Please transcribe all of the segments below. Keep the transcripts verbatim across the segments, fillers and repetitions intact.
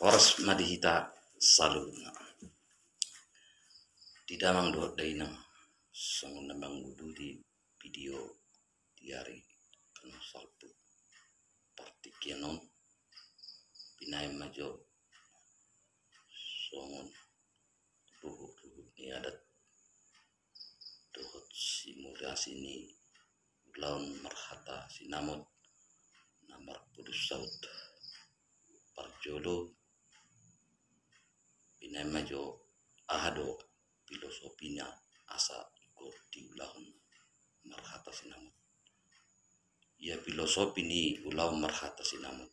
Horas ma di hita saluhutna. Di damang dohot dainang, songon na manguduti video di ari kanuh salpu partingkian on, binaen ma jo songon ruhut-ruhut ni adat dohot simulasi ni ulaon marhata sinamot na marpudun saut. Parjolo, binaen ma jo aha do filosofina asa ingkon diulahon marhata sinamot. Ia filosofi ni ulaon marhata sinamot,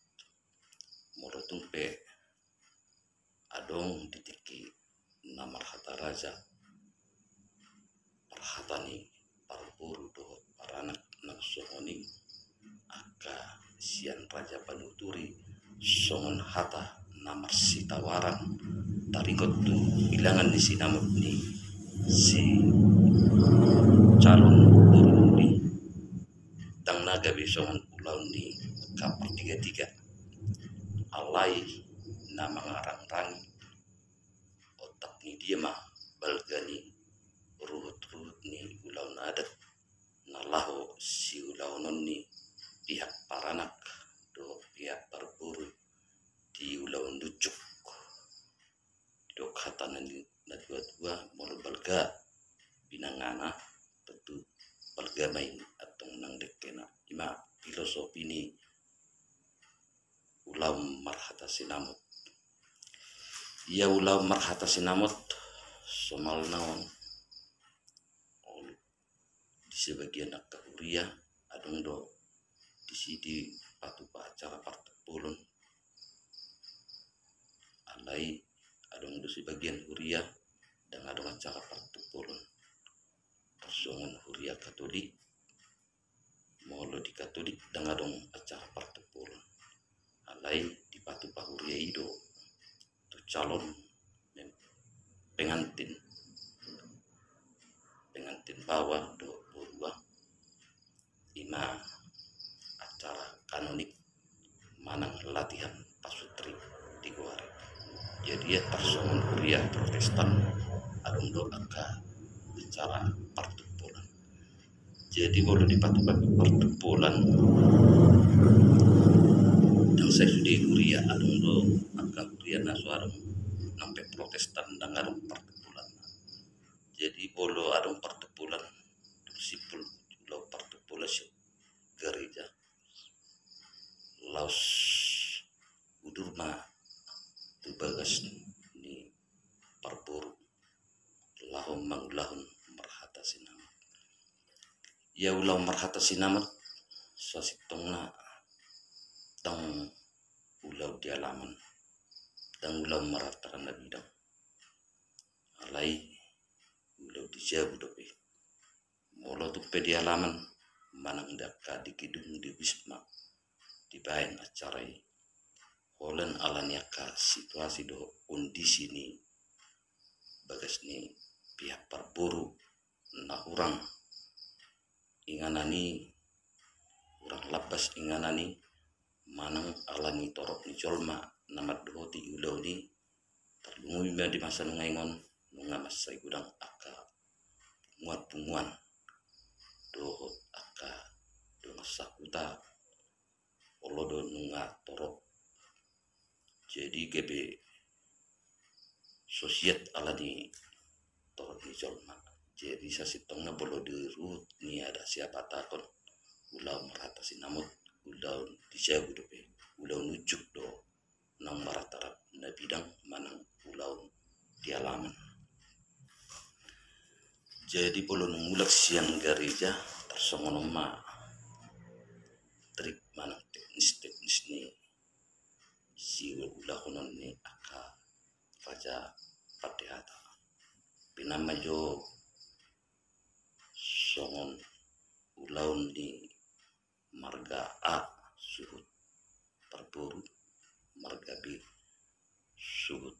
molo tung pe adong di tingki na marhata raja parhata ni parboru dohot paranak nang songon i, angka sian raja panuturi, songon hata na marsitawaran taringot tu bilangan ni sinamot ni si calon boru i. Ndang na gabe songon ulaon ni angka partiga-tiga. Alai na mangarangrangi otak ni dia ma balga ni ruhut-ruhut ni ulaon adat na laho siulaonon ni pihak paranak dohot pihak parboru di ulaon unjuk. Didok hata na ni na dua-dua, molo balga binangana, tentu balga ma i antong nang dengkena. I ma filosofi ni ulaon marhata sinamot. Ia ulaon marhata sinamot, somalna on, olo, di sebagian angka huria adong do disi dipatupa acara partumpolon. Alai adong do sebagian huria ndang adong acara partumpolon. Tarsongon huria Katolik, molo di Katolik ndang adong acara partumpolon. Alai dipatupa huria i do tu calon mem-, pengantin, pengantin baoa dohot borua, i ma acara kanonik manang latihan pasutri digoari. Jadi ia tarsongon huria Protestan adong do angka acara partumpolon. Jadi molo dipatupa partumpolon, ndang sai sude huria, adong do angka huria na so adong, nang pe Protestan ndang adong partumpolon. Jadi molo adong partumpolon, simpul ulaon partumpolon sian gareja, laos udur ma tu bagas ni parboru laho mangulahon marhata sinamot. Ia ulaon marhata sinamot sasintongna ndang ulaon di alaman, ndang ulaon marhata na bidang. Alai ulaon di jabu dope. Molo tung pe di alaman manang di angka di gedung di Wisma dibaen acara i, holan ala ni angka situasi dohot kondisi ni bagas ni pihak parboru na hurang inganan i, hurang lambas inganan i, manang ala ni torop ni jolma na mandohoti ulaon i, tarlumobi ma di masa nunga ingon, nunga mansai godang angka punguan-punguan dohot angka dongan sahuta, olo do nunga torop. Jadi gabe so siat ala ni torop ni jolma. Jadi sasintongna molo di ruhut ni adat Siapatagon, ulaon marhata sinamot ulaon di jabu dope, ulaon unjuk do naung marhata na bidang manang ulaon di alaman. Jadi molo nunga mulak sian gareja, tarsongon on ma trik manang teknis-teknis ni siulahonon ni angka raja pandehata. Binaen ma jo songon ulaon ni marga A suhut parboru, marga B suhut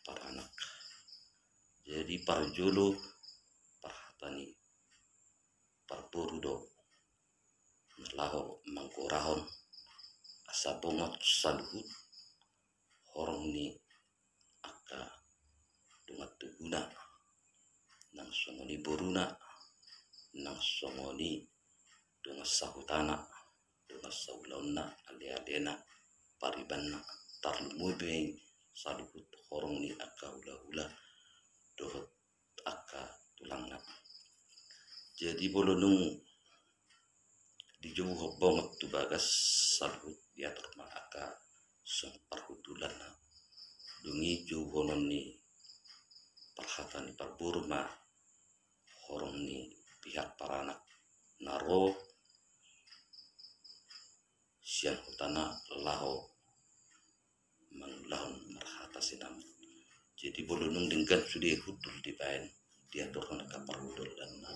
paranak. Jadi parjolo parhata ni parboru do na laho manggorahon asa bongot saluhut horong ni angka dongan tubuna, nang songon i boruna, nang songon i dongan sahutana, dongan saulaonna, alealena, paribanna, tarlumobi ma i saluhut horong ni angka hulahula dohot angka tulangna. Jadi molo nunga dijou bongot tu bagas, saluhut diatur ma angka songon parhundulanna. Dung i jouhonon ni parhata ni parboru ma horong ni pihak paranak na ro sian hutana laho mangulahon marhata sinamot. Jadi molo nunga denggan sude hundul dibaen, diaturhon angka parhundulanna,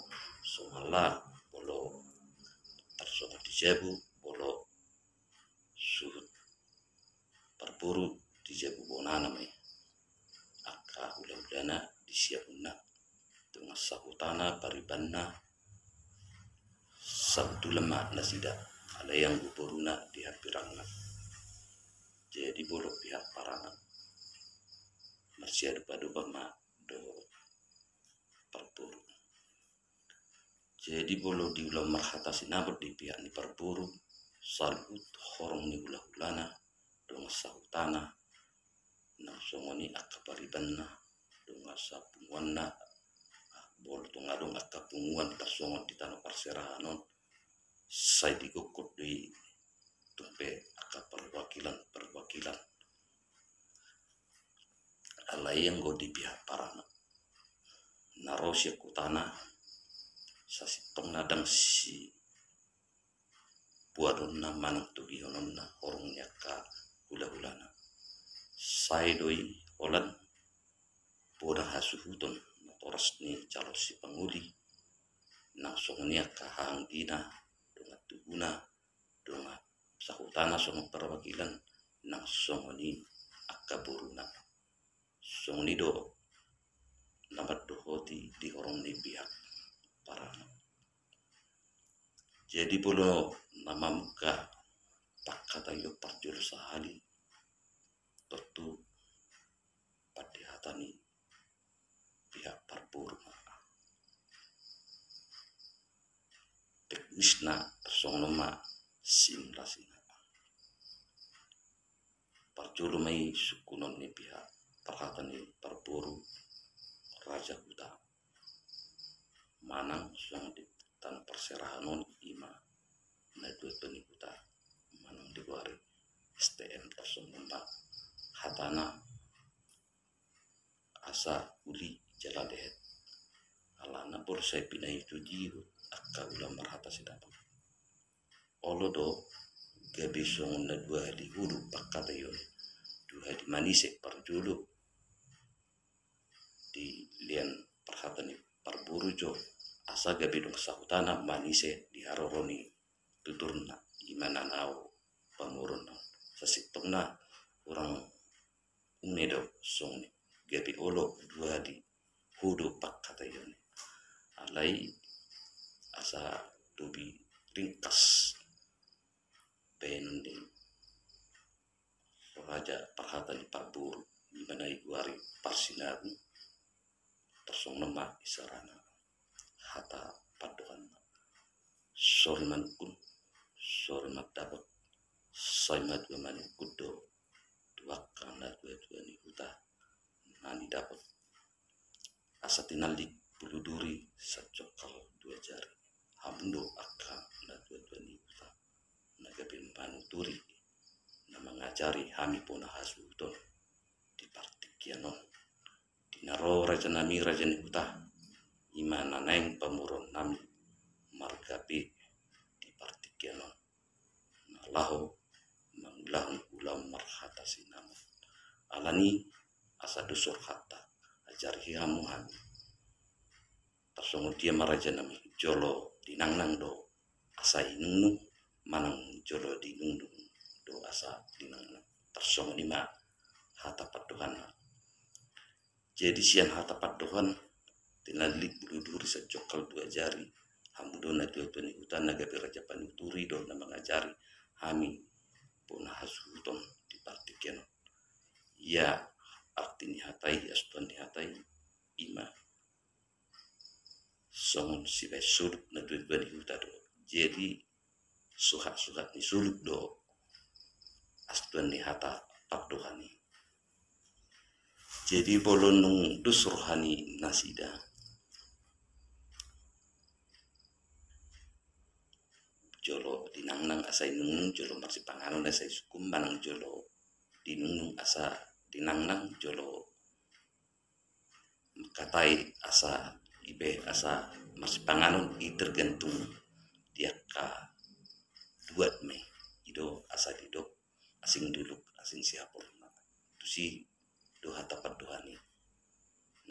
songon ala molo tarsongon di jabu, molo suhut parboru di jabu bonana ma i. Angka hulahulana di siapunna, dongan sahutana, paribanna, sabutulan ma nasida, alai anggo boruna di hambirangna. Jadi molo pihak paranak marsiadopadopan ma dohot parboru. Jadi molo diulahon marhata sinamot di pihak ni parboru, saluhut horong ni hulahulana, dongan sahutana, nang songon i angka paribanna, dongan sapunguanna, molo tung adong angka punguan tarsongon di tano parserahan on, sai digokhon do i tung pe angka perwakilan-perwakilan. Alai anggo di pihak paranak na ro sian hutana, sasintongna ndang siboanonna manang togihononna horong ni angka hulahulana. Sai do i holan bona hasuhuton natoras ni calon sipangoli, nang songon i angka hahaanggina, dongan tubuna, dongan sahutana songon perwakilan, nang songon i angka boruna. Songon i do na mandohoti di horong ni pihak paranak. Jadi molo na mamungka pangkataion parjolo sahali, tontu pande hata ni pihak parboru ma. Teknisna tarsongon on ma simulasionna. Parjolo ma i sungkunon ni pihak parhata ni parboru, raja huta, manang songon di tano parserahan on i ma na dua-dua ni huta, manang digoari S T M tarsongon on ma hatana, asa uli jala lehet. Alana molo sai pinaihutihut angka ulaon marhata sinamot, olo do gabe songon na dua hali hudo pangkataion, dua hali manise parjolo di lean parhata ni parboru jo, asa gabe dongan sahutana manise di haroro ni tuturna, i ma na nao pamoruonna. Sasintongna hurang unang do songon i, gabe olo dua hali hudo pangkataion i. Alai asa lobi ringkas baenon ni raja parhata ni parboru, di mana digoari parsinagung, tarsongon on ma isarana hata pandohanna. Sori manungkun, sori mandapot, sai matua manungkun do tu angka na dua-dua ni huta na nidapot. Asa tinallik bulu duri sanjongkal dua jari. Hamu do angka na dua-dua ni huta na gabe manuturi, na mangajari hami bona hasuhuton di partingkian on. Di na ro rajanami raja ni huta, i ma na naeng pamoruonnami marga B di partingkian on, na laho mangulahon ulaon marhata sinamot. Alani asa dos rohanta, ajari hamu hami. Tarsongon dia ma rajanami, jolo dinangnang do asa inungnung, manang jolo dinungnung do asa dinangnang. Tarsongon i ma hata pandohanna. Jadi sian hata pandohan, tinallik bulu duri sanjongkal dua jari, hamu do na dua-dua ni huta na gabe raja panuturi dohot na mangajari hami bona hasuhuton di partingkian on. Ia arti ni hata i, astuan ni hata i, ima songon sibaen suduk na tuatua di huta do. Jadi suhatsuhat ni suduk do astuan ni hata pardohan i. Jadi molo nung dos roha ni nasida jolo dinangnang asa inungnung, jolo marsipanganon asa isungkun, manang jolo dinungnung asa dinangnang, jolo mangkatai asa ibaen asa marsipanganon, i tergantung di angka buat ma i. I do asa didok asing duluk asing sihaporna. Tusi do hata pardohan i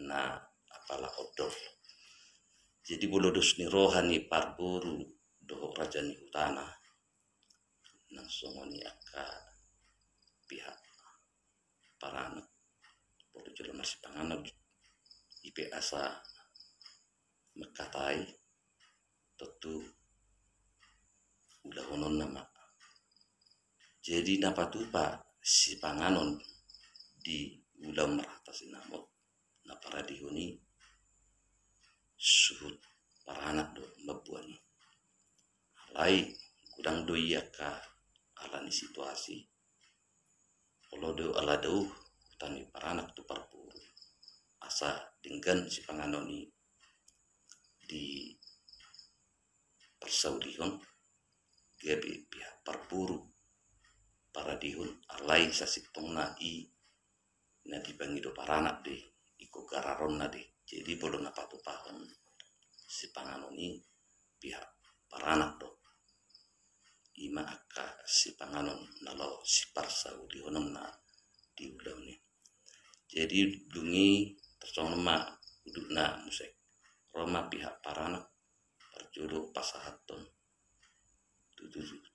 na apala ondol. Jadi molo dos ni roha ni parboru dohot raja ni hutana, nang songon i angka pihak paranak, molo jolo marsipanganon, ipe asa mangkatai, tontu ulahononna ma. Jadi na patupa sipanganon di ulaon marhata sinamot na paradehon i suhut paranak do mamboan i. Alai godang do i angka ala ni situasi, olo do ala dao huta ni paranak tu parboru asa denggan sipanganon i diparsaulihon, gabe pihak parboru paradehon, alai sasintongna i na dipangido paranak do i, ingkon gararonna do i. Jadi molo na patupahon sipanganon i pihak paranak do. Ima angka sipanganon na laho siparsaulihononna di ulaon i. Jadi dung i tarsongon ma udutna muse, ro ma pihak paranak parjolo pasahathon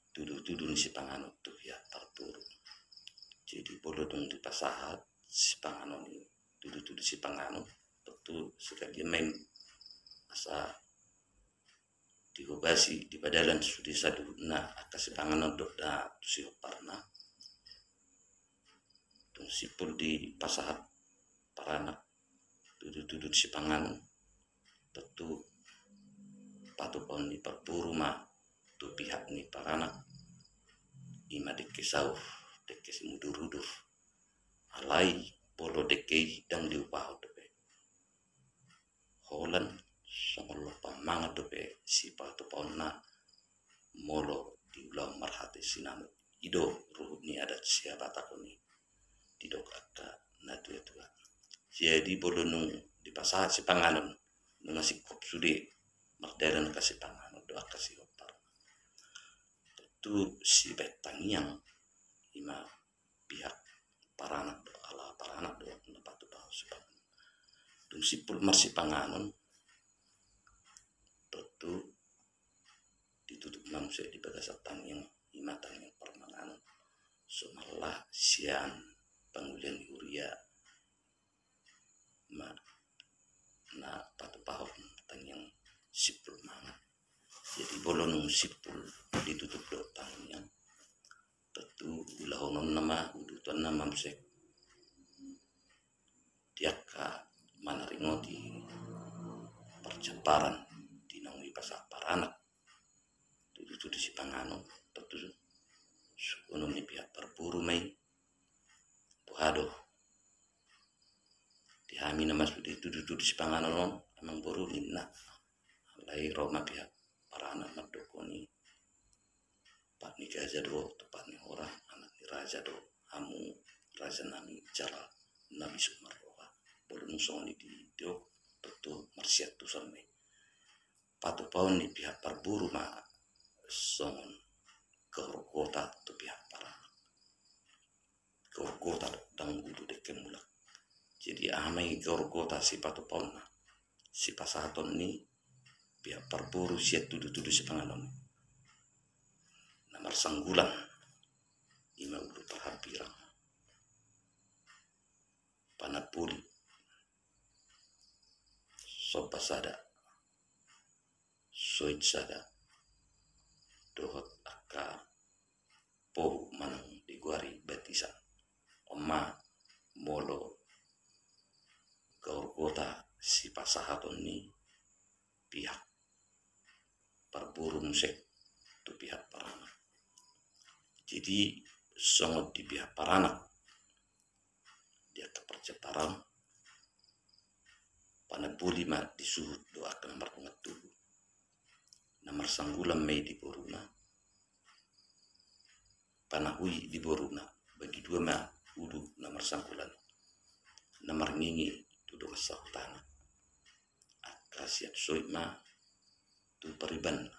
tudutudu ni sipanganon tu pihak parboru. Jadi molo dung dipasahat sipanganon i, tudutudu sipanganon, tontu sitadi ma i asa dihobasi, dipadalan sude saluhutna angka sipanganon dohot na tu sihomparna. Dung simpul dipasahat paranak tudutudu sipanganon, tontu patupaon ni parboru ma tu pihak ni paranak, ima dengke saur, dengke simudurudur. Alai molo dengke i ndang diupahon dope, holan songon lompan mangan dope sipatupaonna molo di ulaon marhata sinamot. I do ruhut ni adat sihabatahon i, didok angka na tuatua. Jadi molo nung dipasahat sipanganon, nunga singkop sude mardalan angka sipanganon dohot angka sihompar, tontu sibaen tangiang ima pihak paranak do, ala paranak do na patupahon sipanganon. Dung simpul marsipanganon, tontu ditutup ma muse di bagasan tangiang, ima tangiang parmanganon. Somalna sian pangulian huria ma na patupahon tangiang simpul mangan. Jadi molo nung simpul ditutup dohot tangiang, tontu ulahononna ma, udutonna ma muse di angka manaringoti parjamparan di naung dipasahat paranak tudutudu sipanganon, tontu suhonon ni pihak parboru ma i. Boha do di hami na masude tudutudu sipanganon on, amangboru, ninna. Alai ro ma pihak paranak mandokkon i, pat ni gaja do, pat ni hora, anak ni raja do hamu, raja nami jala na bisuk marroha. Molo nung songon i didok, tontu marsiantusan ma i. Patupaon ni pihak parboru ma songon gorgota tu pihak paranak. Gorgota do, ndang ulu dengke mulak. Jadi aha ma i gorgota sipatupaonna, sipasahaton ni pihak parboru sian tudutudu sipanganon i? Na marsanggulan ima ulu parhambirang, panamboli, somba sada, soit sada, dohot angka pohu manang digoari batisan. On ma molo gorgota sipasahaton ni pihak parboru muse tu pihak paranak. Jadi songon di pihak paranak, di angka parjamparan, panamboli ma disuhut do angka na mardongan tubu. Na marsanggulan ma i di boruna, panahui di boruna, bagi dua ma ulu na marsanggulan. Na marngingi tu dongan sahutana, angka sian soit ma tu paribanna.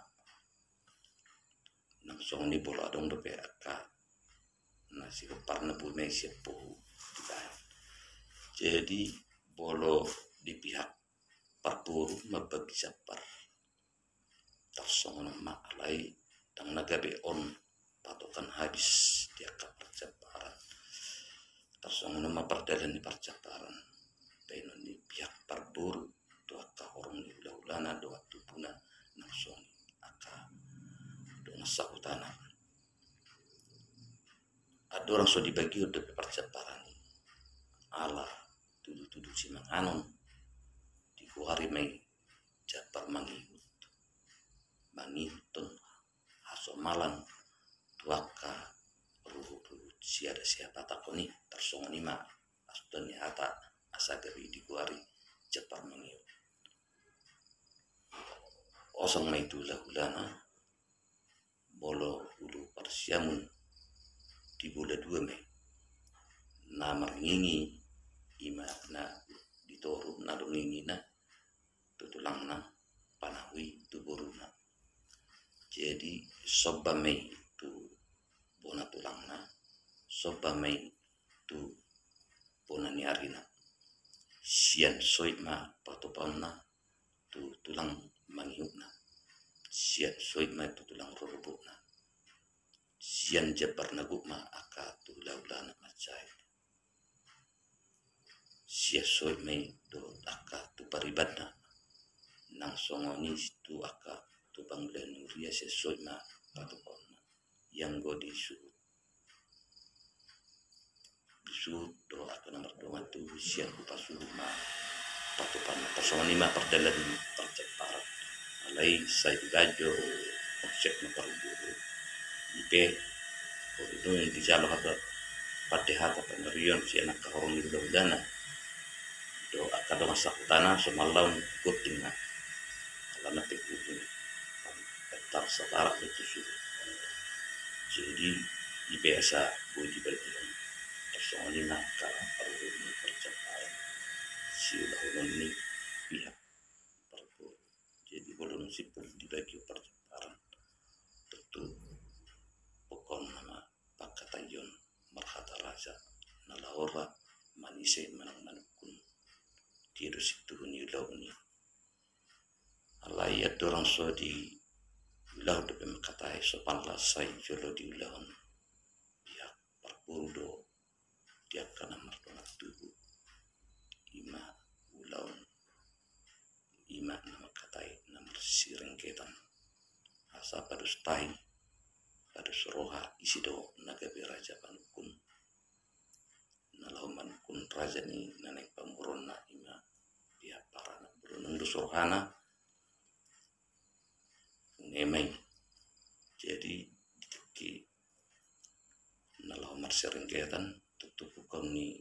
Nang songon i molo adong dope angka na sihomparna, boi ma i sian pohu dibaen. Jadi molo di pihak parboru mambagi jampar, tarsongon on ma, alai ndang na gabe on patokan habis di angka parjamparan. Tarsongon on ma pardalan ni parjamparan, baenon ni pihak parboru tu angka horong ni hulahulana, dongan tubuna, nang songon i angka dongan sahutana. Andorang so dibagihon dope parjamparan i, ala tudutudu simanganon, digoari ma i jampar mangihut. Mangihuthon hasomalan tu angka ruhutruhut siada sihabatahon i. Tarsongon i ma hasuhuton ni hata asa gabe digoari jampar mangihut. Osang ma i tu hulahulana, molo ulu parsiamun, dibola dua ma i. Na marngingi i ma na di toru, na dongingina, tu tulangna, panahui tu boruna. Jadi somba ma i tu bona tulangna, somba ma i tu bona ni arina. Sian soit ma patupaonna tu tulang mangihutna, sian soit ma tu tulang rorobotna, sian jampar na gok ma angka tu hulahulana mansai. Sian soit ma i dohot angka tu paribanna, nang songon i tu angka tu pangula ni huria, sian soit ma patupaonna. Ianggo disuhut, disuhut do angka na mardongan tubu, sian hupasuhut ma patupaonna. Tarsongon i ma pardalan ni parjamparan. Alai sai dibaen jo konsep na parboru i pe, molo dung dijalo hata pande, hata panarion sian angka horong ni hulahulana dohot angka dongan sahutana, so mallahon gondang ma. Alana pe gondang, tar satarak do tu suhut. Jadi i pe asa boi dibagihon. Tarsongon i ma angka parboru ni parjamparan, siulahonon ni pihak parboru. Jadi molo dung simpul dibagihon parjamparan, tontu pokokna ma pangkataion marhata raja, na laho ra manise manang manungkun. Dia do sintuhu ni ulaon i. Alai andorang so diulahon dope mangkatai, so pala sai jolo diulahon pihak parboru do di angka na mardongan tubu. I ma ulaon, i ma na mangkatai na marsirenggetan. Asa pados tahi, pados roha ise do na gabe raja panungkun, na laho manungkun raja ni na naeng pamoruonna, i ma pihak paranak. Molo dung dos rohana, nunga ma i. Jadi di tingki na laho marsirenggetan, tontu pungkaon ni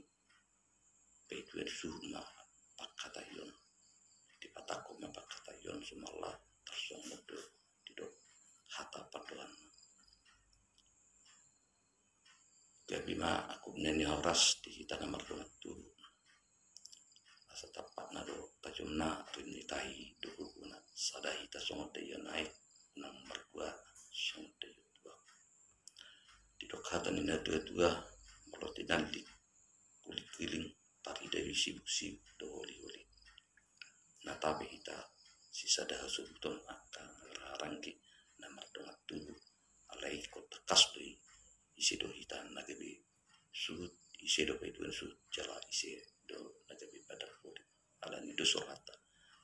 paituan suhut ma pangkataion. Dipatangkok ma pangkataion, so mala tarsongon do didok hata pandohan. Gabe ma angkup ni na horas di hita na mardongan tubu. Asa tampakna do tajomna rim ni tahi do gulgulna, sada hita songon daion aek, unang margua songon daion tuak. Didok hata ni natuatua, molo tinallik guling-guling, tarida do i sibuksibuk do holiholi. Na tabe hita sisada hasuhuton angka harharanggi na mardongan tubu, alai ingkon tangkas do i ise do hita na gabe suhut, ise do paituan suhut jala ise do na gabe padan podit. Alani dos rohanta.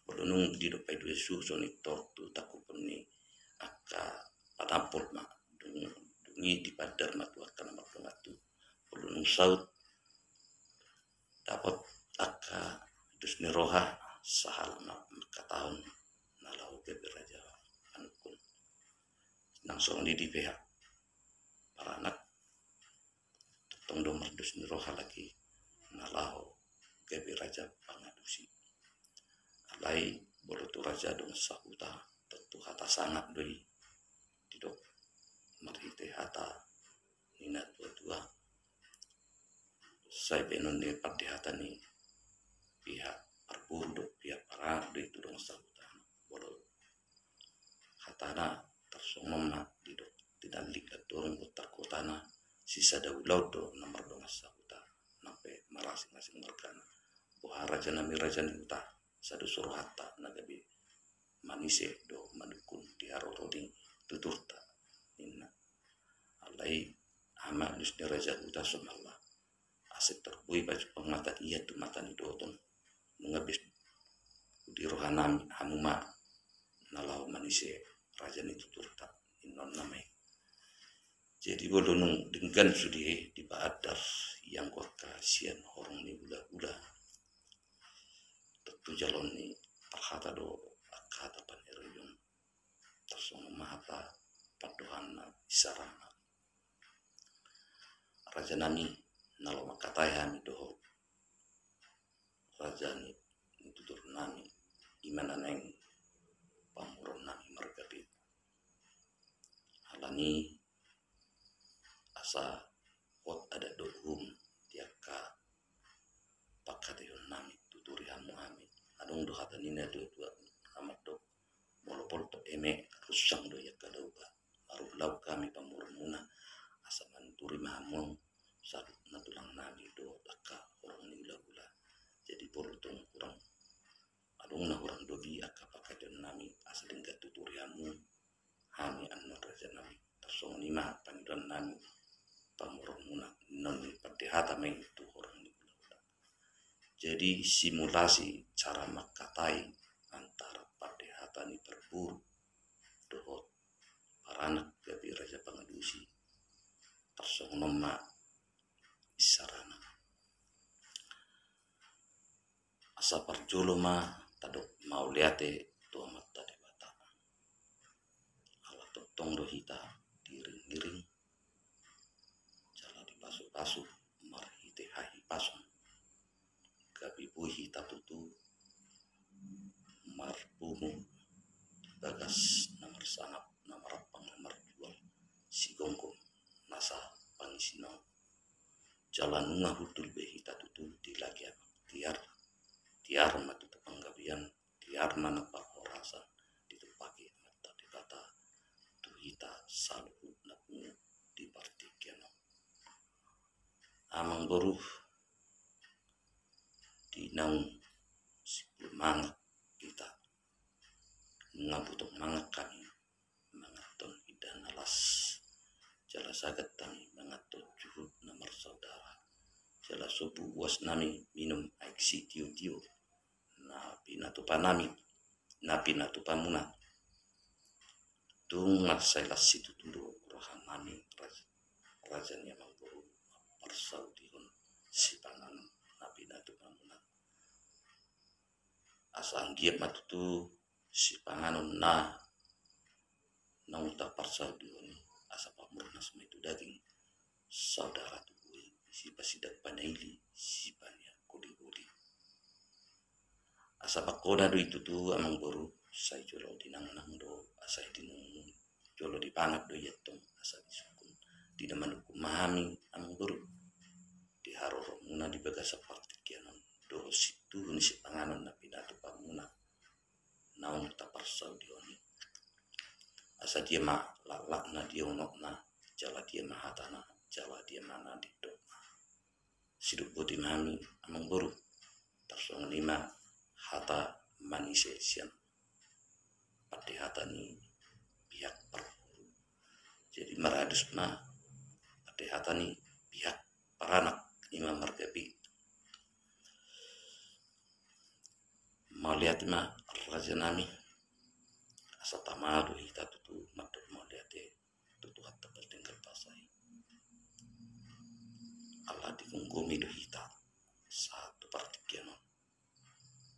Molo dung didok paituan suhut, songon i tor tu tangkupon ni angka panampol ma. Dung, dung i dipaandar ma tu angka na mardongan tubu. Molo dung saut Dapot angka dos ni roha sahalak mangkatahon na laho gabe raja panungkun. Nang songon i di pihak paranak, tongtong do mardos ni roha lagi na laho gabe raja pangalusi. Alai molo tu raja dongan sahuta, tontu hata sangap do i didok marhite hata ni na tua-tua. Sai baenon ni pande hata ni pihak parboru dohot pihak paranak do i tu dongan sahuta. Molo hatana tarsongon ma didok, tinallik andorang bontar kotana, sisada ulaon do na mardongan sahuta, nang pe marasing-asing margana. Boha raja nami raja ni huta, sada so rohanta na gabe manise do manungkun di haroro ni tuturta, ninna. Alai ama dos ni raja huta somalna, asa tarboi pajumpang mata ia tu mata ni doton. Nunga be di roha nami hamu ma na laho manise raja ni tuturta, innon nama i. Jadi molo nung denggan sude dipaandar ianggo angka sian horong ni hula-hula, tontu jaloon ni parhata do angka hata panirion. Tarsongon ma hata pandohan na isarana. Raja nami, na laho mangkatai hami dohot raja ni tutur nami, i ma na naeng pamoruon nami marga P. Alani asa hot adat dohot uhum di angka pangkataion nami, tuturi hamu hami. Adong do hata ni na tua-tua na mandok, molo poltok eme, rusang do i angka dauba. Marulaon hami pamoruonmuna, asa manuturi ma hamu saluhutna tulang nami dohot angka horong ni hula-hula. Jadi molo tung hurang, adong na hurang dobi angka pangkataion nami, asa denggan tuturi hamu hami annon raja nami. Tarsongon i ma pangidoan nami pamoruonmuna, innon ni pande hata ma i tu horong ni hula-hula. Jadi simulasi cara mangkatai antara pande hata ni parboru dohot paranak gabe raja pangalusi, tarsongon on ma isarana. Asa parjolo ma tadok mauliate tu Amanta Debata. Ala tongtong do hita diiring-iring jala dipasu-pasu marhite hahipason, gabe boi hita tutu marpungu di bagas na marsangap, na marampang, na marjual, sigomgom nasa pangisina on. Jala nunga hundul be hita tutu di lage amak tiar, tiar ma tutu panggabean, tiar ma na parhorasan ditumpahi Amanta Debata tu hita saluhutna pungu di partingkian on. Amang boru, di naung sipul mangan hita, nunga butong mangan hami manganhon indahan na las, jala sagat hami manganhon juhut na marsaudara, jala sombu uas nami minum aek sitio-tio na pinatupa nami, na pinatupamuna. Tung mansai las situtu do roha nami raja, raja ni amang boru, parsaudihon sipanganon na pinatupamuna. Asa anggiat ma tutu sipanganon na naung taparsaudihon i, asa pamurnas ma i tu daging, saudara tu bohi, sipasidang panaili, sipaniak holi-holi. Asa pangkona do i tutu amang boru, sai jolo dinangnang do asa i dinungun, jolo dipangan do i antong asa disungkun. Di na manungkun ma hami amang boru, di haroromuna di bagasan partingkian on, dohot situtu ni sipanganon na pinatupamuna naung taparsaudihon i. Asa dia ma laklakna, dia unokna, jala dia ma hatana, jala dia ma na nidokna. Sidok boti ma hami amang boru, tarsongon i ma hata manise sian pande hata ni pihak parboru. Jadi marhadus ma pande hata ni pihak paranak, i ma marga P. Mauliate ma raja nami, asa tama do hita tutu mandok mauliate tu Tuhanta pardenggan basa i. Ala digomgomi do hita sahat partingkian on.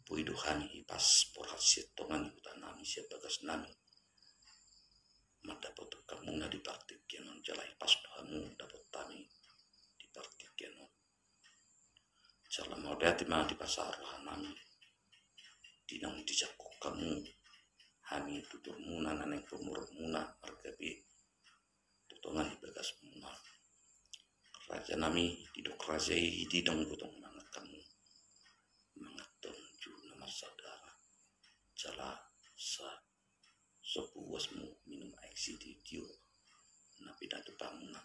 Boi do hami hipas borhat sian tonga ni huta nami, sian bagas nami, mandapothon hamuna di partingkian on, jala hipas do hamu dapot hami di partingkian on. Jala mauliate ma di bagasan roha nami, di naung dijangkon hamu hami tuturmuna na naeng pamoruonmuna marga B tu tonga ni bagasmuna. Raja nami, didok raja i, didok botong mangan hamu, mangan tonju na marsaudara, jala sa so puas hamu minum aek sitio na pinatupamuna.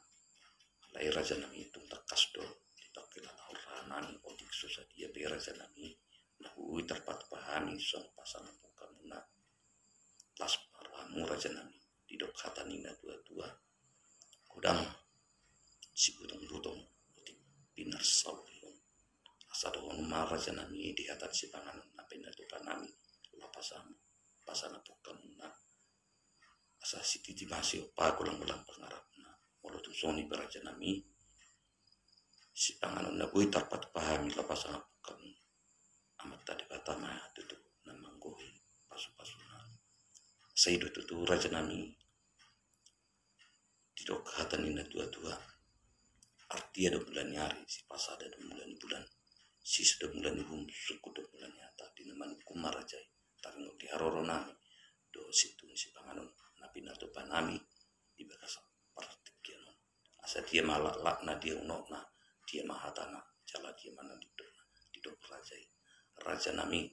Alai raja nami, tung tangkas do dipangkilala roha nami, otik so sadia pe raja nami na boi tarpatupa hami songon pasangaphon hamuna. Las ma rohamu raja nami, didok hata ni na tuatua: Godang sibutong-butong, otik pinarsaulihon. Asa dohonon ma raja nami di hata ni sipanganon na pinatupa nami laho pasangaphon hamuna, asa sititi ma sihompa, golang-golang pangarahutna. Molo tung songon i pe raja nami, sipanganon na boi tarpatupa hami laho pasangaphon hamu, Amanta Debata ma tutu na manggohi pasu-pasuna. Asa i do tutu raja nami, didok hata ni na tuatua: Artia do mula ni ari, sipasada do mula ni bulan, sisa do mula ni uhum, sungkun do mula ni hata. Di na manungkun ma raja i taringot di haroro nami dohot situtu ni sipanganon na pinatupa nami di bagasan partingkian on. Asa dia ma laklakna, dia unokna, dia ma hatana, jala dia ma na nidokna, didok raja i: Raja nami,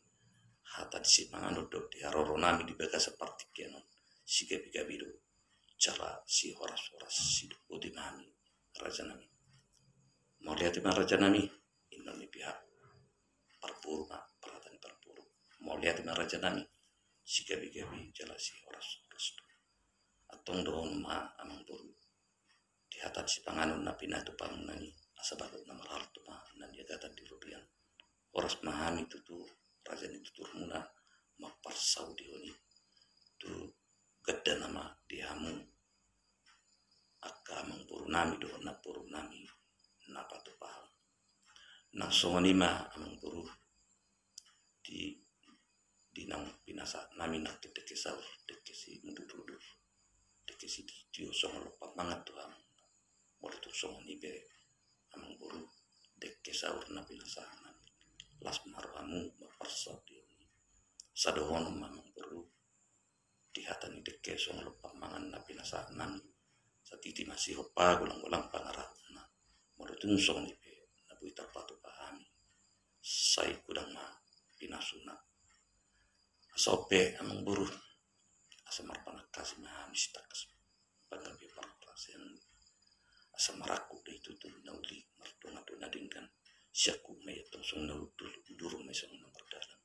hata di sipanganon dohot di haroro nami di bagasan partingkian on sigabe-gabe do, jala sihoras-horas, sidok boti ma hami raja nami. Mauliate ma raja nami, inna ni pihak parboru ma, parhata ni parboru. Mauliate ma raja nami, sigabe-gabe jala sihoras-horas do. Antong dohonon ma amangboru di hata ni sipanganon na pinatupamuna i, asa bagot na marhalto ma na niagatan di robean. Horas ma hami tutu, raja ni tuturmuna, mamparsaulihon i tu gandana ma di hamu angka amangboru nami dohot namboru nami na patupahon. Nang songon i ma amangboru, di, di naung pinasahat nami nangkin dengke saur, dengke simudur-udur, dengke sitio songon lompan mangan tu hamu. Molo tung songon i pe amangboru, dengke saur na pinasahat nami, las ma rohamu mamparsaulihon i. Asa dohonon ma amangboru di hata ni dengke songon lompan mangan na pinasahat nami: Sititi ma sihompa, golang-golang pangarahutna. Molo tung songon i pe na boi tarpatupa hami, sai godang ma pinasuna. Asa on pe amangboru, asa marpanangkasi ma hami sitangkas panggabean parhorasan, asa marangkup do i tutu na uli, mardongan do na denggan, siangkup ma i antong songon na hundul, udur ma i songon na mardalan.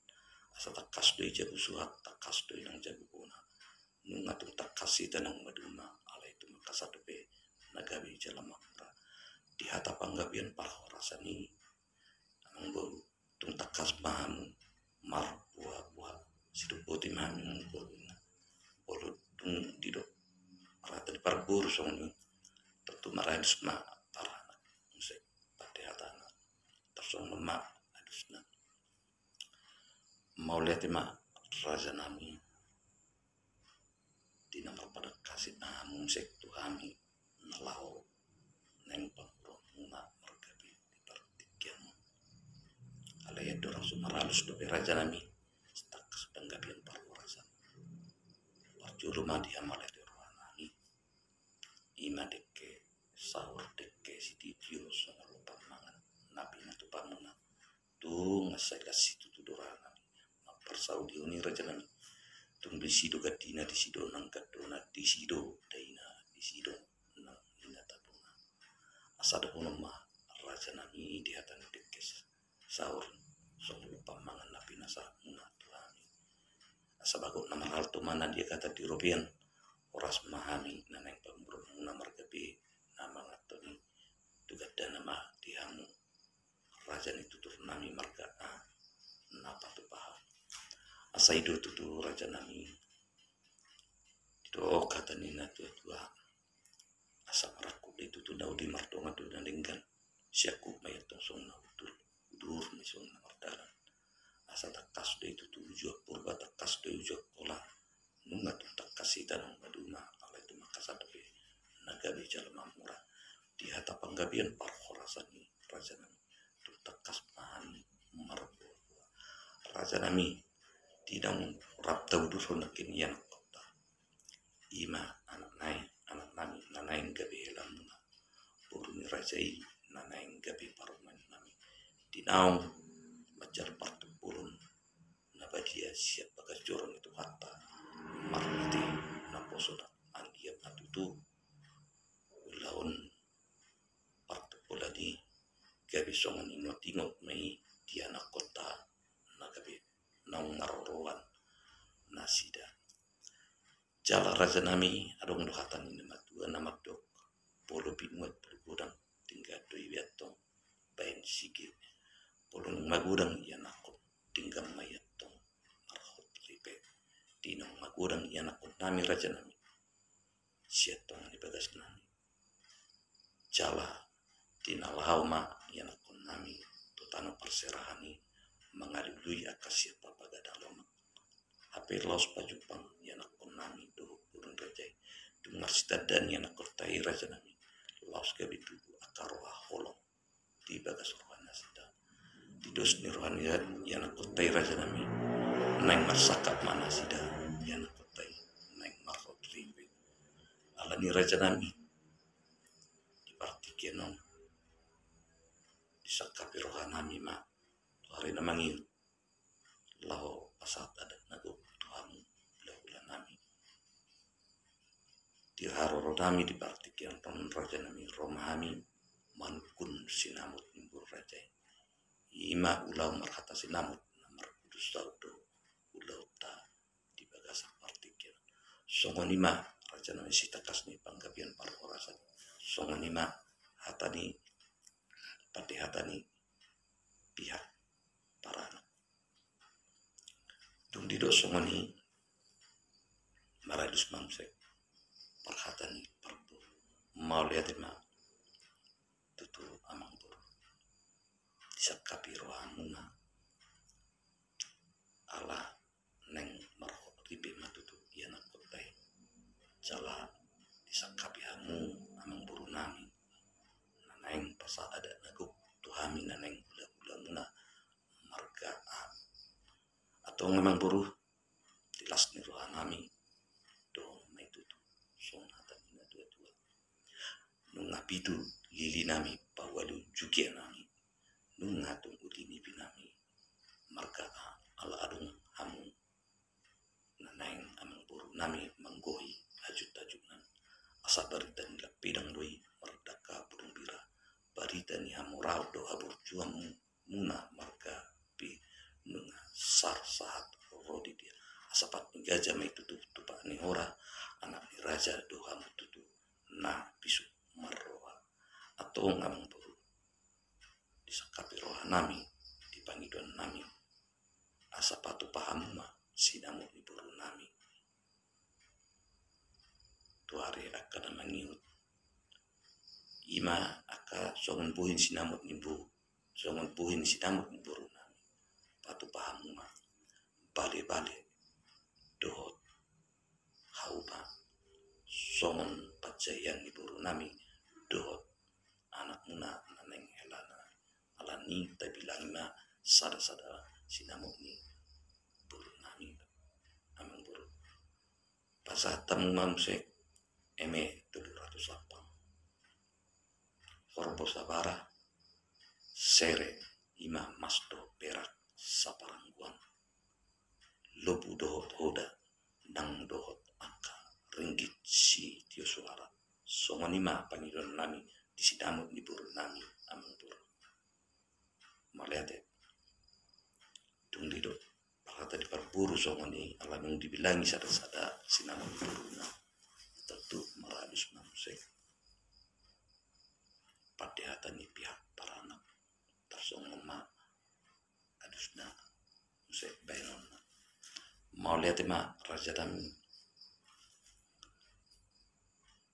Asa tangkas do i jabu suhat, tangkas do i nang jabu bona. Nunga tung tangkas hita naung maduma, alai tumangkasan dope na gabe jala makmur. Di hata panggabean parhorasan i, amangboru, tung tangkas ma hamu marbuha-buha, sidok boti ma hamu, amangboru, inna. Molo tung didok parhata ni parboru songon i, tontu marhalus ma paranak, muse pande hatana, tarsongon ma halusna. Mauliate ma raja nami, di na marpanangkasi ma hamu muse tu hami na laho naeng pamoruonmuna marga B di partingkian on. Alai andorang so marhalus dope raja nami sitangkas panggabean parhorasan, parjolo ma di hamauliate roha nami, i ma dengke saur, dengke sitio songon lompan mangan na pinatupamuna. Tung sai las situtu do roha nami mamparsaulihon i, raja nami. Tung disi do gandina, disi do nang gandona, disi do daina, disi do nang ina tapuna. Asa dohonon ma raja nami di hata ni dengke saur songon lompan mangan na pinasahatmuna tu hami, asa bagot na marhalto ma na niagatan di robean. Horas ma hami na naeng pamoruonmuna marga B na manganhon i, tu gandana ma di hamu raja ni tutur nami marga A na patupahon. Asa i do tutu raja nami, didok hata ni na tuatua: Asa marangkup do i tutu na uli, mardongan do na denggan, siangkup ma i antong songon na hundul, udur ma i songon na Tangkas do i tutu uju Purba, tangkas do i uju Angkola. Nunga tung tangkas hita naung maduma, alai tung mangkasadari na gabe jala mamora. Di hata panggabean parhorasan i, raja nami, tung tangkas ma hami marboa-boa. Raja nami, di naung rap tauduthon nangkin ianakhonta, i ma anak nai, anak nami na naeng gabe helamuna, boru ni raja i na naeng gabe parumaen nami. Di naung manjalo partumpolon na badia sian bagas joro ni Tuhanta, marhite naposo na anggiat ma tutu ulaon partumpolan i gabe songon ingot-ingot ma i di anakhonta na gabe naung maroroan nasida. Jala raja nami, adong do hata ni na matua na mandok, molo pinuat molo godang, denggan do i antong baen sige. Molo naung magodang ianakhon, denggan ma i antong marhot ripe. Di naung magodang ianakhon nami, raja nami, sian tonga ni bagas nami, jala di na laho ma ianakhon nami tu tano parserahan i mangalului angka sian papagadang lomak. Hape laos pajumpang ianakhon nami dohot boru ni raja i, dung marsitandaan ianakhonta i, raja nami, laos gabe tubu angka roha holong di bagas roha nasida. Di dos ni roha ni ianakhonta i, raja nami, naeng marsangkap ma nasida, ianakhonta i naeng marhot ripe. Alani, raja nami, di partingkian on disangkapi roha nami ma tu ari na mangihut laho pasahat adat na gok tu hamu hulahula nami. Di haroro nami di partingkian on, raja nami, ro ma hami manungkun sinamot ni boru raja i. I ma ulaon marhata sinamot na marpudun saut do ulaonta di bagasan partingkian. Songon i ma, raja nami, sitangkas ni panggabean parhorasan. Songon i ma hata ni, pande hata ni pihak paranak. Dung didok songon i, maralus ma muse parhata ni parboru. Mauliate ma tutu amangboru. Disangkapi rohamuna, ala naeng marhot ripe ma tutu ianakhonta i. Jala disangkapi hamu amangboru nami na naeng pasahat adat na gok tu hami na naeng hulahulamuna marga A. Antong amangboru, di las ni roha nami, dohonon ma i tutu songon hata ni natuatua: Nunga pitu lili nami, paualu jugia nami, nunga tung uli nipi nami marga A. Ala adong hamu na naeng amangboru nami manggohi hajut-hajut nami. Asa barita ni lampidang do i mardangka bulung bira, barita ni hamoraon do haburjuonmuna marga B nunga sar sahat ro di dia. Asa pat ni gaja ma i tutu tupak ni hora, anak ni raja do hamu tutu na bisuk marroha. Antong amangboru, disangkapi roha nami, di pangidoan nami, asa patupa hamu ma sinamot ni boru nami tu ari angka na mangihut. I ma angka songon bohi ni sinamot ni boru, songon bohi ni sinamot ni boru nami. Patupa hamu ma balebale dohot hauma songon panjaian ni boru nami dohot anakmuna na naeng helana. Alani tabilangi ma sada-sada sinamot ni boru nami, amangboru. Pasahat hamu ma muse eme tolu ratus ampang, horbo sabara, sere, i ma mas dohot perak saparangguan, lobu dohot hoda, nang dohot angka ringgit sitio suara. Songon i ma pangidoan nami di sinamot ni boru nami, amangboru. Mauliate. Dung didok parhata ni parboru songon i, ala dung dibilangi sada-sada sinamot ni boruna, tontu maralus ma muse pande hata ni pihak paranak. Tarsongon ma alusna muse bahenonna. Mauliate ma raja nami.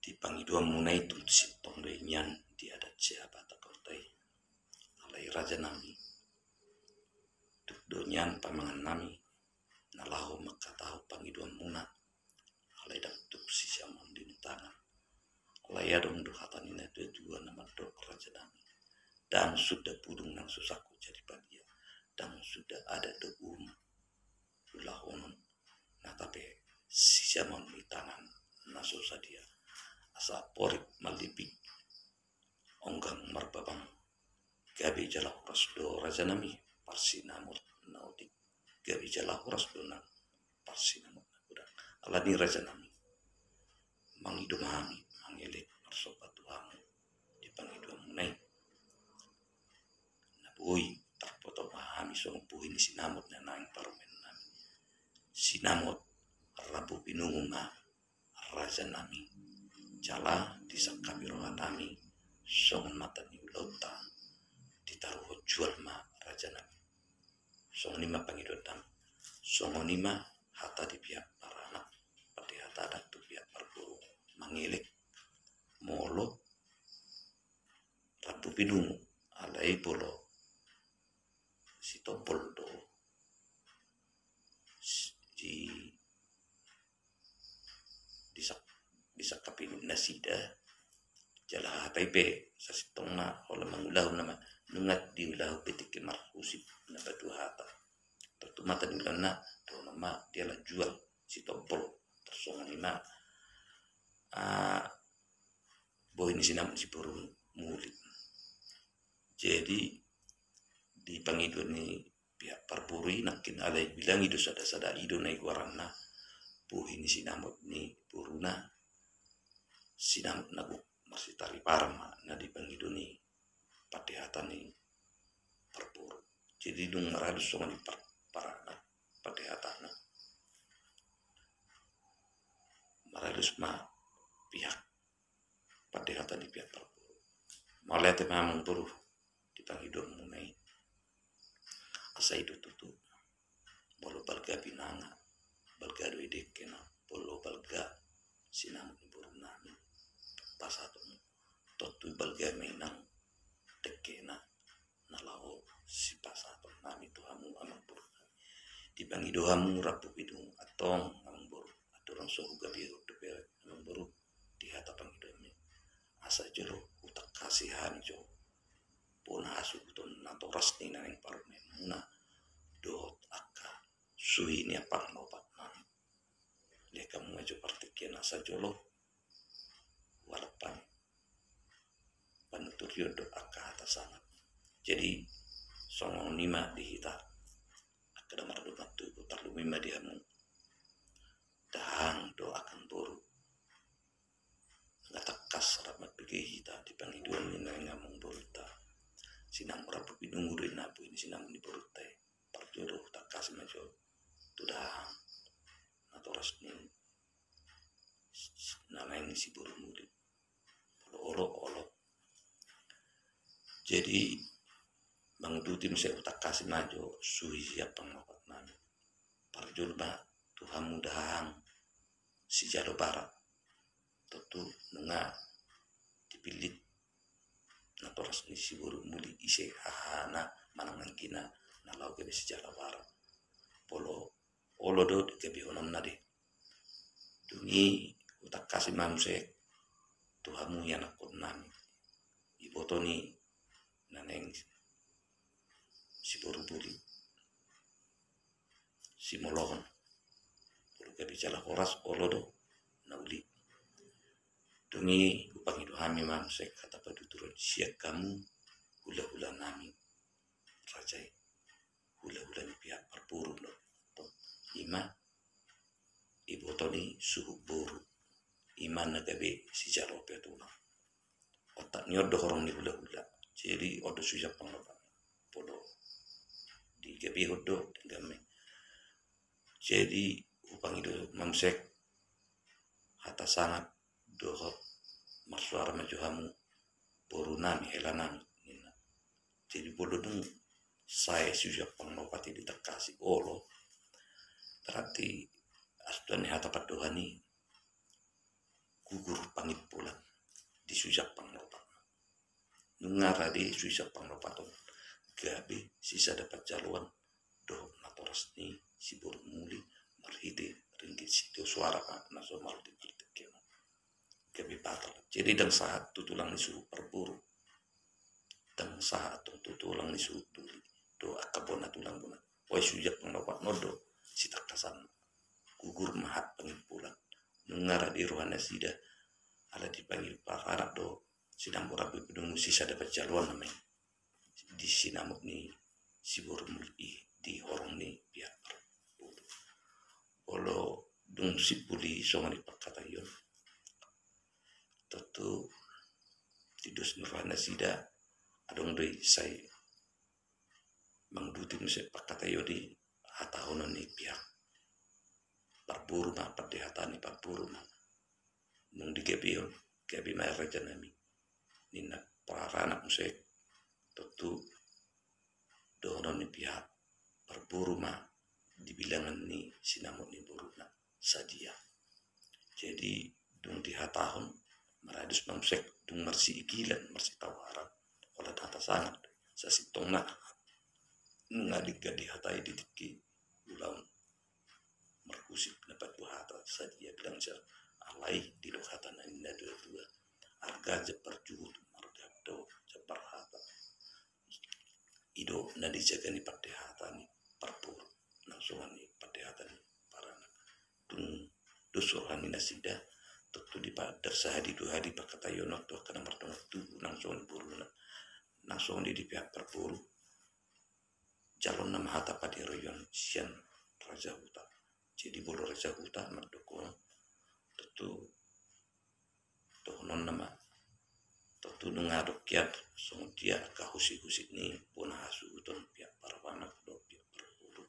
Di pangidoanmuna i tung sintong do i nian di adat sihabatan hita i. Alai raja nami, tung do nian pamangan nami, na laho mangkatahon pangidoanmuna, alai ndang tuk sisiaman di tangan. Alai adong do hata ni natuatua na mandok, raja nami, ndang suda pudung nang so sangkut jadi padia, ndang suda adat do um ulahonon, na tape sisiaman ni tangan na so sadia. Asa porik mallipik, onggang marbabang, gabe jala horas do raja nami parsinamot na otik, gabe jala horas do nang parsinamot na godang. Alani raja nami, mangido ma hami mangelek marsomba tu hamu di pangidoanmuna i. Na boi tarpoto ma hami songon bohi ni sinamot na naeng parumaen nami. Sinamot rambu pinungu ma, raja nami, jala disangkapi roha nami songon mata ni ulaonta, ditaruhon jual ma, raja nami. Songon i ma pangidoan nami. Songon i ma hata di pihak paranak, pande hata adat tu pihak parboru, mangelek molo rambu pinungu, alai molo sitompol do, di, disak-, disangkapi nasida. Jala hata i pe sasintongna holan mangulahon nama, nunga diulahon pe tingki marhusip na patua hata. Tontu mata ni ulaonna, dohonon ma dialah jual, sitompol, tarsongon i ma, ah, bohi ni sinamot ni si boru muli. Jadi di pangidoan ni pihak parboru i nangkin, alai bilang i do sada-sada, i do na i goaranna bohi ni sinamot ni boruna, sinamot na gok marsitariparan ma na di pangido ni pande hata ni parboru. Jadi dung marhalus songon i par-, paranak pande hatana, marhalus ma pihak pande hata ni pihak parboru. Mauliate ma amangboru di pangidoanmuna i. Asa i do tutu, molo balga binanga, balga do i dengkena, molo balga sinamot ni boru nami, pasahaton, tontu balga ma i nang dengkena na laho sipasahaton nami tu hamu amangboru nami. Di pangido hamu rambu pinungu, antong amangboru, andorang so hugabehon dope amangboru di hata pangidoanmi, asa jolo hutangkasi hami jo bona hasuhuton natoras ni na naeng parumaenmuna dohot angka suhi ni ampang na opat nami. Lehon hamu ma jo partingkian asa jolo hualap hami. Panuturion dohot angka hata sangap. Jadi songon i ma di hita angka damang dohot tubu, tarlumobi ma di hamu dahahang dohot amangboru. Nga tangkas rap mambege hita di pangidoan ni na naeng amangborunta. Sinamot rambu pinungu do i na bohi ni sinamot ni borunta i. Parjolo hutangkasi ma jo tu dahahang natoras ni na naeng si boru muli. Olo, olo, olo. Jadi manguduti muse hutangkasi ma jo suhi siampang na opat nami. Parjolo ma tu hamu dahahang sijalo bara. Tontu nunga dipillit natoras ni si boru muli ise hahana manang anggina na laho gabe sijalo bara. Molo olo do di gabehononna de. Dung i hutangkasi ma muse tu hamu ianakkon nami, iboto ni na naeng si boru muli, simolohon, molo gabe jala horas, olo do na uli. Dung i hupangido hami ma muse hata panuturan sian hamu hulahula nami, raja i, hulahula ni pihak parboru do. Ima iboto ni suhut boru, ima na gabe sijalo pe tulang. Otak ni on do horong ni hulahula. Jadi on do suhi siampang na opat. Podo digabehon do denggan i. Jadi hupangido ma muse hata sangap dohot marsuara ma jo hamu boru nami, hela nami, ninna. Jadi molo dung sae suhi siampang na opat i ditangkasi olo, berarti asa tuan ni hata pandohan i gugur pangimpolan di suhi siampang na opat. Nunga rade suhi siampang na opat on gabe sisada panjaloan dohot natoras ni si boru muli marhite ringgit sitio suara, ah, na so malo di partingkian. Gabe batal. Jadi ndang sahat tu tulang ni suhut parboru. Ndang sahat tu tulang ni suhut tuli. Do angka bona tulang bona. Oi sujak pengapat nodo. Sitangkasan. Gugur ma hak pangimpulan. Nunga ra di roha nasida. Ala di panggil paranak do. Sinamot rapi pedungu sisa dapat jaluan namai. Di sinamot ni si boru muli i di horong ni pihak parboru. Olo dung simpul i songon i pangkataion. Tontu di dos ni roha nasida adong do i sai manguduti muse pangkataion i hatahonon ni pihak parboru ma, pande hata ni parboru ma. Nung di gabe on, gabe ma raja nami. Ninna paranak muse tontu dohonon ni pihak parboru ma di bilangan ni sinamot ni boruna sadia. Jadi dung dihatahon maradu ma muse dung marsiikilan marsitawaran. Holan hata sangap sasintongna nunga denggan dihatai di tingki ulaon marhusip na paduahata sadia bilang sian alai di do hata na ninna dua-dua arga jambar juhut marga do jambar hata. I do na dijaga ni pande hata ni parboru nang songon i pande hata ni paranak. Dung dos roha ni nasida tontu dipandar sahadi dua hali pangkataion on tu angka na mardongan tubu nang songon i boruna nang songon i di pihak parboru. Jalo nama hata padiroion sian raja huta. Jadi molo raja huta mandok on tontu dohonon nama tontu nunga adong kian songon dia angka husik-husik ni bona hasuhuton pihak paranak dohot pihak parboru.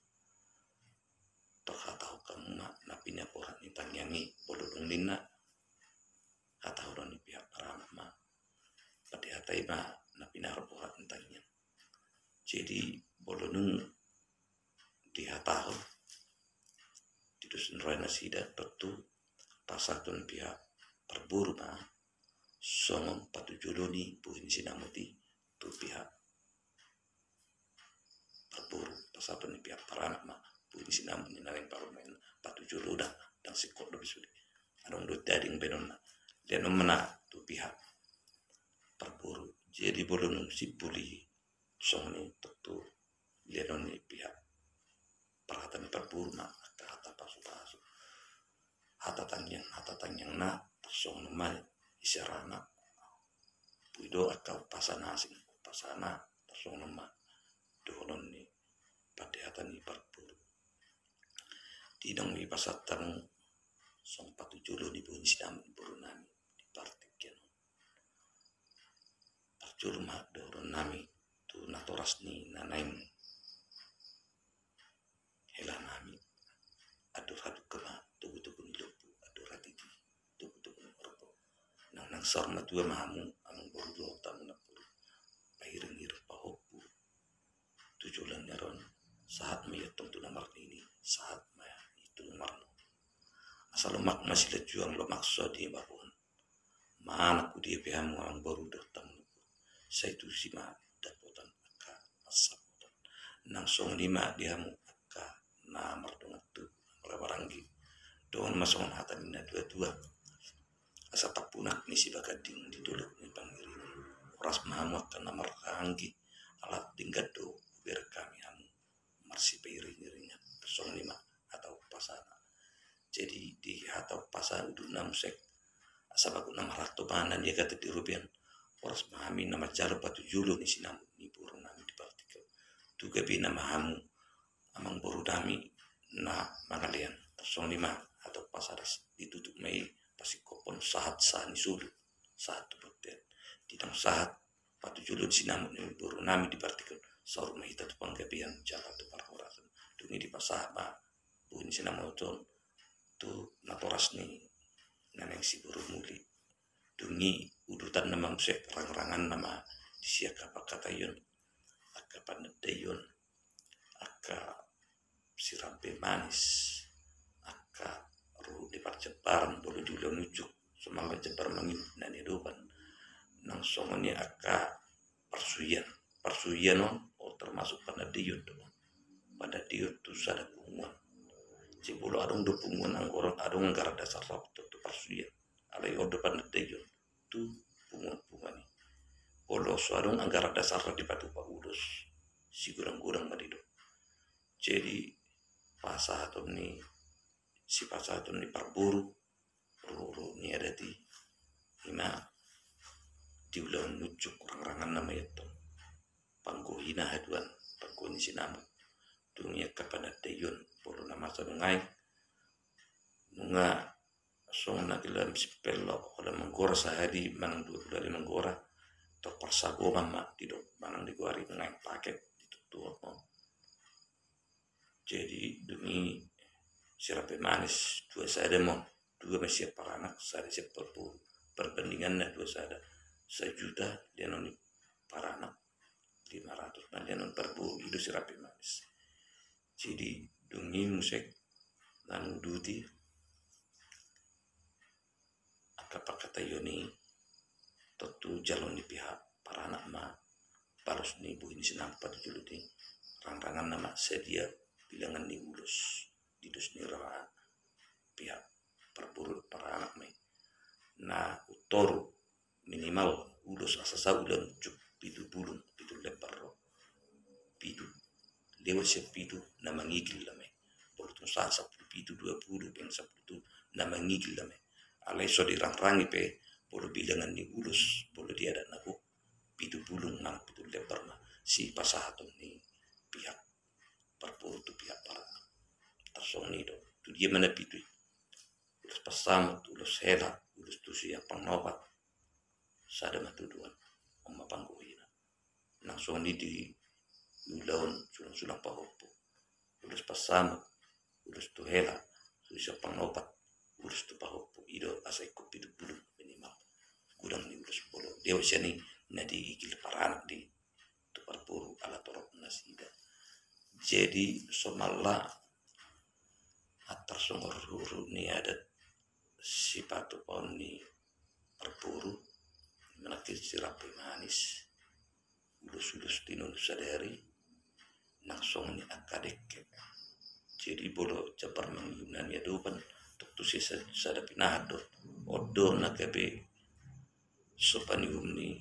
Tor hatahon hamu ma na pinaborhat ni tangiang i molo dung ninna hatahonon ni pihak paranak ma. Pande hata i ma na pinaborhat ni tangiang. Jadi molo nung dihatahon di dos ni roha nasida tontu pasahaton pihak parboru ma songon patujolo ni bohi ni sinamot i tu pihak parboru. Pasahaton ni pihak paranak ma bohi ni sinamot i na naeng parumaen patujolo da ndang singkop do bisudi. Adong do tading benonna leanon ma na tu pihak parboru. Jadi molo nung simpul i songon i tontu leanon ni pihak parhata ni parboru ma angka hata pasu-pasu. Hata tangiang, hata tangiang na tarsongon ma i siarana. Boi do angka umpasa na asing, umpasa na tarsongon ma dohonon ni pande hata ni parboru. Di nang i pasahat hamu songon patujolo ni bohi ni sinamot ni boru nami di partingkian on. Parjolo ma dohonon nami tu natoras ni na naeng hela nami. Andor halumpang ma togu-togu ni lombu, andor hatiti togu-togu ni horbo. Nang nang saur matua ma hamu amang boru dohot hamu namboru. Pairing-iring pahompu tu joloan ni ari on. Sahat ma i antong tu na marnini, sahat ma i tu na marnono. Asa lomak ma silanjuang, lomak so di baboan. Manang tu dia pe hamu amang boru dohot hamu namboru, sai tusi ma dapotan angka pansamotan. Nang songon i ma di hamu angka na mardongan tubu, na marhaha maranggi. Dohonon ma songon hata ni na tua-tua. Asa tampunak ni sibaganding di dolok ni pangiringan. Horas ma hamu angka na marhaha maranggi, ala denggan do hubereng hami hamu marsipairing-iringan. Songon i ma hata umpasana. Jadi di hata umpasa udutna muse, asa bagot na marhalto ma na niagatan di robean. Horas ma hami na manjalo patujolo ni sinamot ni boru nami di partingkian on. Tu gabe nama hamu amang boru nami na mangalean. Songon i ma hata umpasa, asa ditutup ma i pasingkophon sahat saha ni solu, sahat tu bontean. Di nang sahat patujolo ni sinamot ni boru nami di partingkian on, saur ma hita tu panggabean jala tu parhorasan. Dung i dipasahat ma bohi ni sinamot on tu natoras ni na naeng si boru muli. Dung i udutanna ma muse, rang-ranganna ma disi angka pangkataion, angka panandaion, angka sirambe manis, angka ruhut ni parjambaran molo di ulaon unjuk, so mangan jambar mangihut na niadopan. Nang songon i angka parsuhian, parsuhian on, on termasuk panandaion do. Panandaion tu sada punguan. Jadi molo adong do punguan anggo on, adong anggaran dasar rap tu parsuian. Alai on do panandaion tu punguan-punguan i. Molo so adong anggaran dasar rap dipatupa ulos, sigodang-godang ma didok. Jadi pasahaton ni, sipasahaton ni parboru ruhut-ruhut ni adat i, ima di ulaon nunjuk rangrangan na ma i antong. Panggohina haduan, panggohi ni sinamot. Dung i angka panandaion, molo na masa nunga i, nunga songon na gilam simpel lo, holan manggora sahali manang dua pulu ari manggora, tor parsagoman ma didok manang digoari nunga i paket di tutup on. Jadi dung i sirapi manis dua sada ma on, dua ma siap paranak, sada siap parboru. Perbandinganna dua sada, sajuta lehonon ni paranak, lima ratus ma lehonon parboru, i do sirapi manis. Jadi dung i muse manguduti angka pangkataion i, tontu jalo ni pihak paranak ma balos ni bohi ni sinamot di jolo ni rangrangan na ma sadia bilangan ni ulos di dos ni roha pihak parboru paranak ma i. Na umtoru minimal ulos asa sahat ulaon nunjuk pitu bulung, pitu lembar ro. Pitu. Lewat sian pitu na mangigil nama i. Molo tung sahat sampulu pitu, dua pulu, baen sampulu tolu na mangigil nama i. Alai so dirangrangi pe, molo bilangan ni ulos, molo di adat na gok, pitu bulung manang pitu lembar ma sipasahaton ni pihak parboru tu pihak paranak. Tarsongon i do, tu dia ma na pitu i? Ulos pansamot, ulos hela, ulos tu siap pangopat. Sada ma tuduan, on ma panggohina. Nang songon i di ulaon sulang-sulang pahompu. Ulos pansamot, ulos tu hela, tu siap pangopat, ulos tu pahompu. I do asa ingkon pitu bulung minimal. Godang ni ulos, molo lewat sian i na diigil paranak di tu parboru ala torop nasida. Jadi somalna antar songon ruhut-ruhut ni adat sipatupaon ni parboru, manang sirapi manis, ulos-ulos tinonun sadari, nang songon i angka dengke. Jadi molo jambar mangihut na niadopan, tontu sai sa-, sada pinahan do. On do na gabe so panihut ni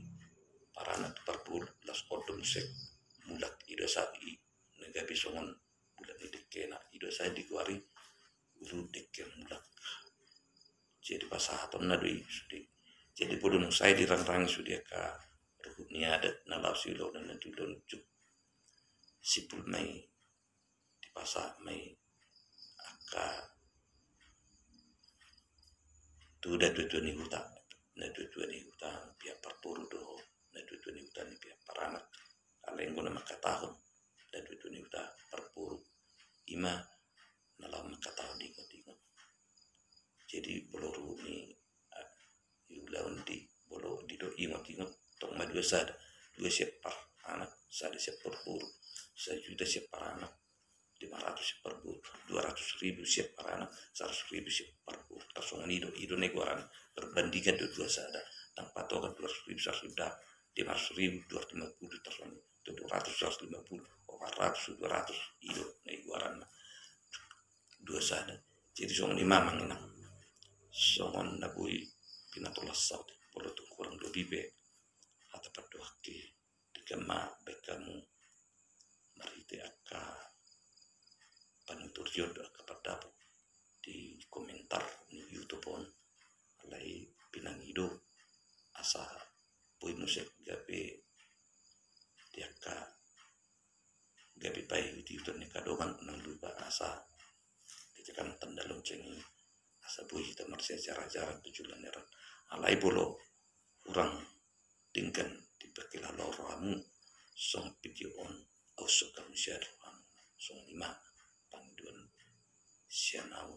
paranak tu parboru, laos on do muse mulak, i do asa i na gabe songon mulak ni dengkena, i do asa digoari ulu dengke mulak. Jadi pasahatonna do i sude. Jadi molo dung sae dirangrangi sude angka ruhut ni adat na laos i ulaon na di ulaon nunjuk, simpul ma i, dipasahat ma i angka tu natua-tua ni huta, natua-tua ni huta pihak parboru do, natua-tua ni huta ni pihak paranak. Alai anggo na mangkatahon natua-tua ni huta parboru, ima na laho mangkatahon ingot-ingot. Jadi molo ruhut ni, ah, di ulaon di, molo didok ingot-ingot, tong ma dua sada, dua siap paranak, sada siap parboru, sajuta siap paranak, lima ratus siap parboru, dua ratus ribu siap paranak, seratus ribu siap parboru. Tarsongon i do, i do na goaranna, perbandingan do dua sada, tang patokan dua ratus ribu, seratus ribu, lima ratus ribu, dua ratus lima puluh, tarsongon i, tu dua ratus, seratus lima puluh, opat ratus, dua ratus, i do na goaranna dua sada. Jadi songon i ma amang inang, songon na boi pinatolhas saotik, molo tung hurang lobi pe hata pandohan i, denggan ma baen hamu marhite angka panuturion do angka pandapot di komentar ni YouTube on. Alai pinangido asa boi muse gabe di angka gabe paihut-ihuton ni angka dongan, unang lupa asa ditekan tanda lonceng i asa boi hita marsiajar-ajaran tu joloan ni ari on. Alai molo hurang denggan dipangkilala rohamu songon video on, au sungkun sian rohamu. Songon i ma pangidoan sian au